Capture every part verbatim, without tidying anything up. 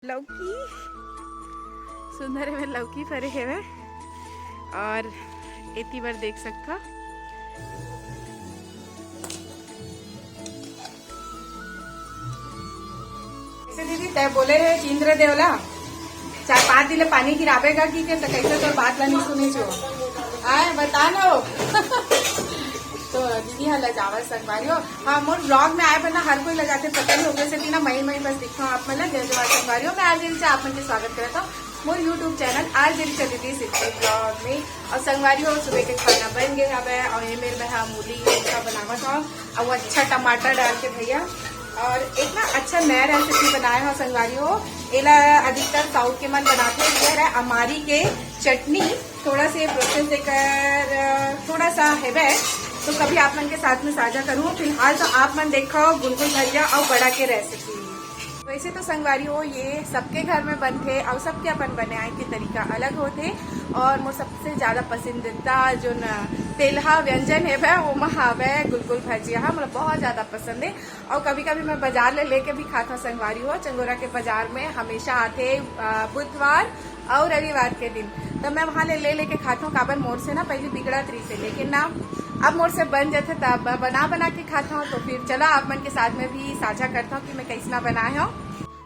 लौकी, सुंदर में लौकी फरे हेवे। और एती बर देख सकथो। कैसे दीदी, तय बोले रहे कि इंद्रदेव ला चार पांच दिन ले पानी गिराबे का कि के, त कैसे तोर बात ला नहीं सुने छो? आए, बता लो। तो दीदी हा लजावत संगवारी हो। हाँ, मोर vlog में आए बर ना हर कोई लजाते, पता नहीं होगे से ना, मई मई बस दिखा आप मन ला। जय जोहार संगवारी हो, मैं आरजे रिचा आप मन के स्वागत करत हूँ मोर YouTube channel आरजे रिचा दीदी सिंपल vlog में। और संगवारी हो, सुबह के खाना बन गए हवे और ये मेरे बहा मूली का बनावत हूँ और वो अच्छा टमाटर डाल के भैया। और एक ना अच्छा नया रेसिपी बनाए हो संगवारी हो, एला अधिकतर साउथ के मन बनाते हैं, ये है अमारी के चटनी। थोड़ा से प्रोसेस एकर अ, थोड़ा सा हेबे, तो कभी आप मन के साथ में साझा करूँ। फिलहाल तो आप मन देखो गुलगुल भजिया और बड़ा के रेसिपी। वैसे तो संगवारी हो, ये सबके घर में बनथे और सबके अपन बनाए के तरीका अलग होथे। और मोर सबसे ज्यादा पसंदीदा जो न तेलहा व्यंजन हेबे, वो म हावे गुलगुल भजिया। हाँ, मोला बहुत ज्यादा पसंद है। और कभी कभी मैं बाजार ले लेके भी खाता संगवारी हो। चंगोरा के बाजार में हमेशा आथे अ, बुधवार और रविवार के दिन, तो मैं वहाँ ले ले लेके खाता हूँ। काबर मोर से ना पहले बिगड़त रही से, लेकिन ना अब मोर से बन जाथे, तब बना बना के खाता हूँ। तो फिर चलो आप मन के साथ में भी साझा करता हूँ कि मैं कैसना बनाए हूँ।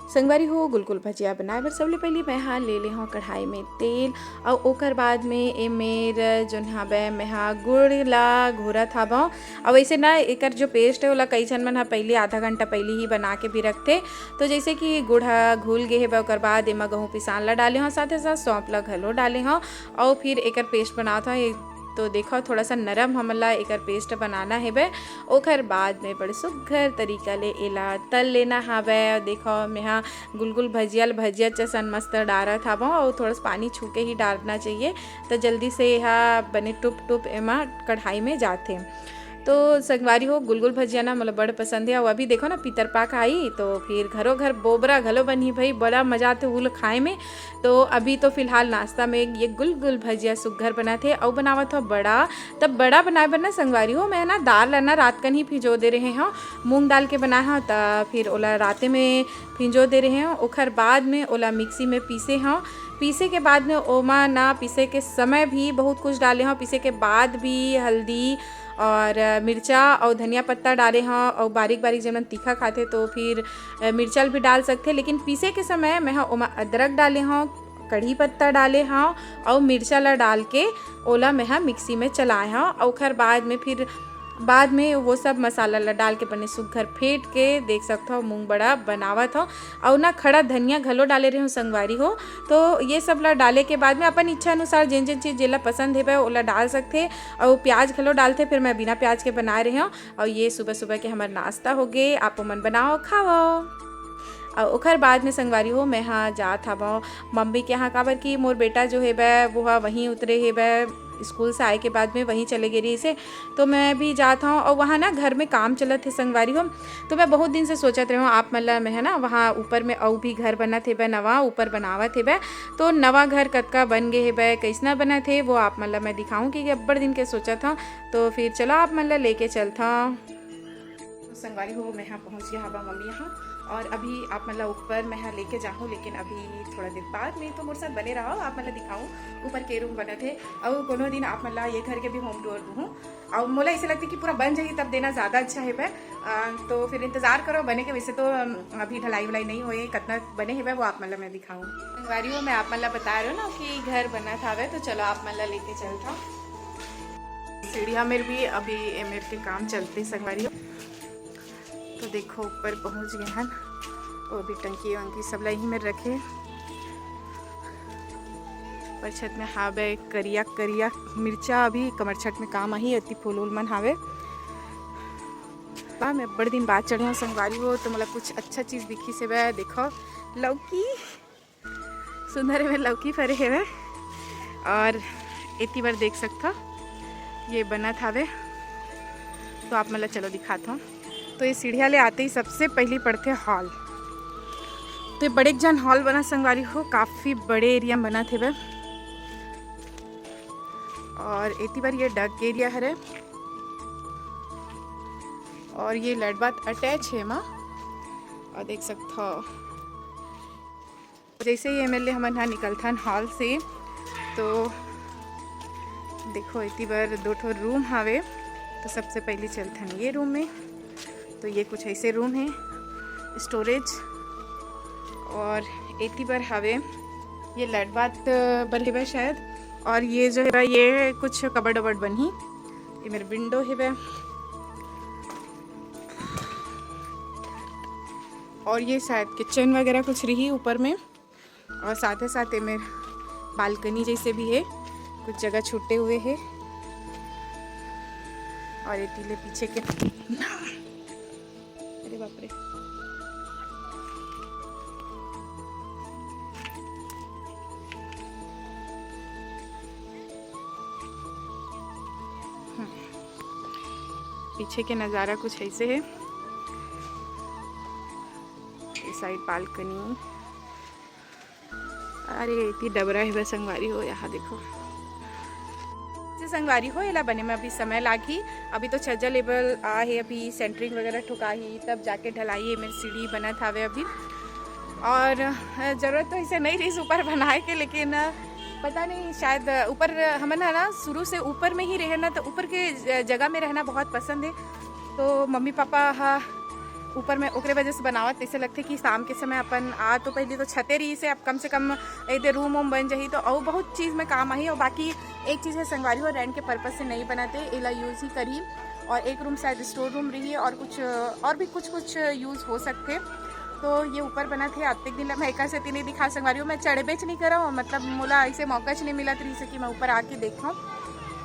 संगवारी हो, गुलगुल भजिया बनाए बर सबले पहली मैं हा ले ले हूँ कढ़ाई में तेल, और ओकर बाद में एमेर जोन हावे मैं हा गुड़ ला घोरत हावं। और वैसे ना एकर जो पेस्ट है ओला कई झन मन हा पहले आधा घंटा पहले ही बना के भी रखथे। तो जैसे कि गुड़ हा घुल गे हेबे, ओकर बाद एमा गहूँ पिसान ला डाले हव, साथे साथ सौंफ ला घलो डाले हव, और फिर एकर पेस्ट बनात हव। ये तो देखो, थोड़ा सा नरम हमन ला एकर पेस्ट बनाना हेबे। ओकर बाद में बड़े सुग्घर तरीका ले एला तल लेना हावय। और देखो, मेहा गुलगुल भजिया ल भजिया जसन मस्त डारत हावं, और थोड़ा सा पानी छू के ही डारना चाहिए, तो जल्दी से एहा बने टुप टुप एमा कढ़ाई में जाथे। तो संगवारी हो, गुलगुल भजिया ना मोला बड़ पसंद है। और अभी देखो ना, पितर पाक आई तो फिर घरो घर बोबरा घलो बनही भाई, बड़ा मजा आथे उल खाए में। तो अभी तो फिलहाल नाश्ता में ये गुलगुल भजिया सुग्घर बनत हे। अउ बनावत हो बड़ा, तब बड़ा बनाए बर ना संगवारी हो, मैं ना दाल ला ना रात कन ही भिजो दे रहे हव, मूंग दाल के बनाए हव, त फिर ओला राते में भिजो दे रहे हव। ओखर बाद में ओला मिक्सी में पीसे हव। पीसे के बाद में ओमा ना पीसे के समय भी बहुत कुछ डाले हव, पीसे के बाद भी हल्दी और मिर्चा और धनिया पत्ता डाले हव, और बारीक बारीक जेमन तीखा खाथे तो फिर अ, मिर्चा ल भी डाल सकथे, लेकिन पीसे के समय मैं ह ओमा अदरक डाले हव, कढ़ी पत्ता डाले हव, और मिर्चा ला डाल के ओला मैं ह मिक्सी में चलाए हव। और ओखर बाद में फिर बाद में वो सब मसाला ला डाल के बने सुग्घर फेंट के देख सकथव, मूंग बड़ा बनावत हव। और ना खड़ा धनिया घलो डाले रहे हव संगवारी हो। तो ये सब ला डाले के बाद में अपन इच्छा अनुसार जेन जेन चीज जेला पसंद हेबे ओला डाल सकथे। और प्याज घलो डालथे, फिर मैं बिना प्याज के बनाए रहे हव। और ये सुबह सुबह के हमर नाश्ता हो गे, आप मन बनाओ खाओ। और ओखर बाद में संगवारी हो, मैं हा जात हवं मम्मी के यहाँ, काबर कि मोर बेटा जो हेबे वो हा वहीं उतरे हेबे, स्कूल से आए के बाद में वहीं चले गे रहिसे। तो मैं भी जात हवं। और वहाँ ना घर में काम चलत हे संगवारी हो, तो मैं बहुत दिन से सोचत रहे हव आप मन ला मैं है ना, वहाँ ऊपर में अउ भी घर बनत हेबे नवा, ऊपर बनावत हेबे, तो नवा घर कतका बन गे हेबे, कैसना बनत हे, वो आप मन ला मैं दिखाऊं, क्योंकि अब्बड़ दिन के सोचत हव। तो फिर चलो आप मन ला लेके चलत हव। तो संगवारी हो, मैं हा पहुँच गया हवा मम्मी यहाँ, और अभी आप मन ला ऊपर मैं हा लेके जाहूँ, लेकिन अभी थोड़ा देर बाद में तो मोर साथ बने रहो, आप मन ला दिखाऊँ ऊपर के रूम बनत हे। और कोनो दिन आप मन ला ये घर के भी होम टूर दूँ। और मोला ऐसे लगता है कि पूरा बन जाही तब देना ज़्यादा अच्छा हेबे। अ, तो फिर इंतज़ार करो बने के। वैसे तो अम, अभी ढलाई वलाई नहीं होए, कितना बने हेबे वो आप मन ला मैं दिखाऊँ। संगवारी हो, मैं आप मन ला बता रहे हूँ ना कि घर बनत हावे, तो चलो आप मन ला लेके चलता हूँ। सीढ़िया मेर भी अभी एमेर के काम चलते संगवारी हो। तो देखो ऊपर पहुँच गए हन, वो भी टंकी वंकी सब ला यहीं में रखे। पर छत में हावे करिया करिया मिर्चा, अभी कमर छठ में काम आही, अति फूल उल मन हावे। बा, मैं बड़ दिन बाद चढ़े हूँ संगवारी हो, तो मोला कुछ अच्छा चीज़ दिखिस हेबे। देखो लौकी, सुंदर में लौकी फरे हेवे। और एती बर देख सकथो, ये बनत हावे। तो आप मन ला चलो दिखात हूँ। तो ये सीढ़िया ले आते ही सबसे पहली पड़थे हॉल। तो ये बड़े जन हॉल बना संगवारी हो, काफ़ी बड़े एरिया में बनत हेवे। और एती बर ये डग एरिया हरे, और ये लैट बाथ अटैच हे एमा। और देख सकथो जैसे ही एमेर ले हमन हा निकलथन हॉल से, तो देखो, एती बर दो ठो रूम हावे। तो सबसे पहली चलथन ये रूम में। तो ये कुछ ऐसे रूम है, स्टोरेज, और एती बर हावे ये लैट बाथ बर हेबे शायद। और ये जो है, ये कुछ कबर्ड वबर्ड बनही। ये मेर विंडो हेबे, और ये शायद किचन वगैरह कुछ रही ऊपर में। और साथ ही साथ ये मेर बालकनी जैसे भी है, कुछ जगह छूटे हुए है। और ये तीले पीछे के, अरे बाप रे, हम्म। पीछे के नज़ारा कुछ ऐसे है। ये साइड बालकनी। अरे, एती डबरा हेबे संगवारी हो, यहाँ देखो। से संगवारी हो, एला बने में अभी समय लागही। अभी तो छज्जा लेबल आ है, अभी सेंटरिंग वगैरह ठुकाही, तब जाके ढलाई, ये मेर सीढ़ी बनत हावे अभी। और, अ, जरूरत तो इसे नहीं रही ऊपर बनाए के, लेकिन, अ, पता नहीं, शायद, अ, ऊपर हमन है ना, शुरू से ऊपर में ही रहे ना, तो ऊपर के ज-, जगह में रहना बहुत पसंद है। तो मम्मी पापा हा ऊपर में ओकरे वजह से बनावत, ऐसे लगथे कि शाम के समय अपन आ, तो पहले तो छते रही से, अब कम से कम एदे रूम वूम बन जाही, तो अउ बहुत चीज़ में काम आही। और बाकी एक चीज़ है संगवारी हो, रेंट के पर्पज से नहीं बनाते, एला यूज़ ही करी। और एक रूम शायद स्टोर रूम रही, और कुछ, और भी कुछ कुछ यूज़ हो सकथे। तो ये ऊपर बनत हे, अतेक दिन ले मैं एकर सेती नहीं दिखा संगवारी हो, मैं चढ़बेच नहीं करा, मतलब मोला ऐसे मौका च नहीं मिलत रही से कि मैं ऊपर आके देखूँ।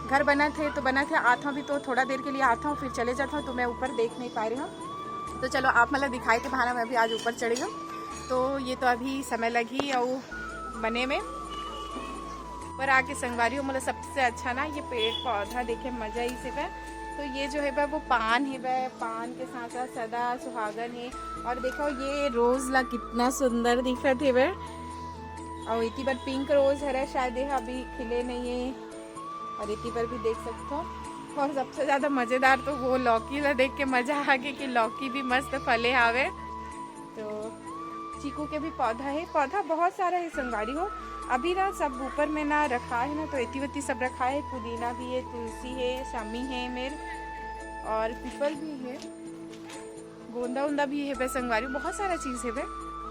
घर बनत हे तो बनत हे, आत हूँ अभी तो थोड़ा देर के लिए आत हूँ, फिर चले जात हूँ, तो मैं ऊपर देख नहीं पा रही हूँ। तो चलो, आप मन ला दिखाए के बहाना मैं अभी आज ऊपर चढ़ी हूँ। तो ये तो अभी समय लगही अउ बने में। ऊपर आके संगवारी हो, मोला सबसे अच्छा ना ये पेड़ पौधा देखे मजा ही से बा। तो ये जो है बा, वो पान है बा, पान के साथ साथ सदा सुहागन है। और देखो, ये रोज ला कितना सुंदर दिखत है बा। और एती बर पिंक रोज हरे, शायद ये अभी खिले नहीं है। और एती बर भी देख सकते हो। और सबसे ज्यादा मजेदार तो वो लौकी ला देख के मजा आ गया कि लौकी भी मस्त फले हावे। तो चीकू के भी पौधा है, पौधा बहुत सारा है संगवारी हो। अभी ना सब ऊपर में ना रखा है ना, तो एती वती सब रखा है। पुदीना भी है, तुलसी है, शमी है मेर, और पीपल भी है, गोंदा उंदा भी है बे संगवारी, बहुत सारा चीज़ है बे।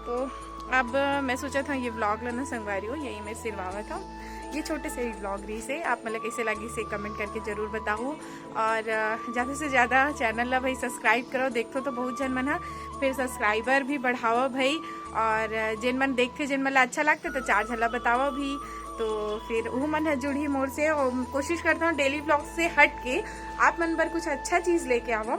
तो अब मैं सोचा था ये व्लॉग लेना संगवारी हो, यही मैं सिरवावा था। ये छोटे से व्लॉग रही से, आप मतलब कैसे लगी से कमेंट करके जरूर बताओ। और अ, ज़्यादा से ज़्यादा चैनल ला भाई सब्सक्राइब करो, देखो तो बहुत जन मन हा, फिर सब्सक्राइबर भी बढ़ाओ भाई। और अ, जिन मन देखते, जिन मन ला अच्छा लगता तो चार झन ला बताओ भी, तो फिर वो मन हा जुड़ी मोर से। और कोशिश करता हूँ डेली व्लॉग से हट के आप मन बर कुछ अच्छा चीज़ लेके आवा।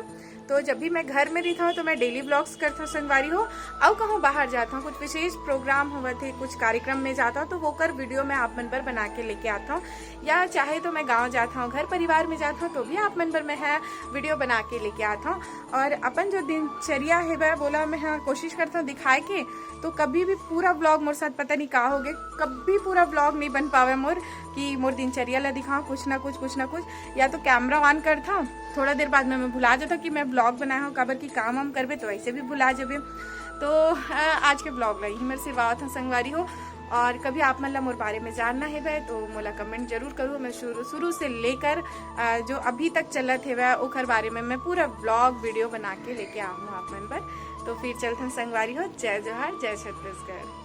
तो जब भी मैं घर में रहिता हूँ तो मैं डेली व्लॉग्स करता हूँ संगवारी हो। अउ कहूँ बाहर जाता हूँ, कुछ विशेष प्रोग्राम होवत हे, कुछ कार्यक्रम में जाता हूँ, तो वो कर वीडियो मैं आप मन बर बना के लेके आता हूँ। या चाहे तो मैं गाँव जाता हूँ, घर परिवार में जाता हूँ, तो भी आप मन बर मैं है वीडियो बना के लेके आता हूँ। और अपन जो दिनचर्या है वह बोला मैं हाँ कोशिश करता हूँ दिखाए के। तो कभी भी पूरा व्लॉग मोर साथ पता नहीं का हो गए, कभी पूरा व्लॉग नहीं बन पावे मोर कि मोर दिनचर्या ला दिखाऊँ कुछ ना कुछ, कुछ ना कुछ। या तो कैमरा ऑन करता हूँ, थोड़ा देर बाद में मैं भुला जाता हूँ कि मैं व्लॉग बनाया हूँ, काबर कि काम वाम करबे तो ऐसे भी भुला जाबे। तो अ, आज के व्लॉग ला यही मेर सिरवावत हूँ संगवारी हो। और कभी आप मन ला मोर बारे में जानना है बे तो मोला कमेंट जरूर करूँ। मैं शुरू शुरू से लेकर अ, जो अभी तक चलत है वह ओखर बारे में मैं पूरा व्लॉग वीडियो बना के लेके आऊँ आप मन पर। तो फिर चलते हैं संगवारी हो, जय जोहार, जय छत्तीसगढ़।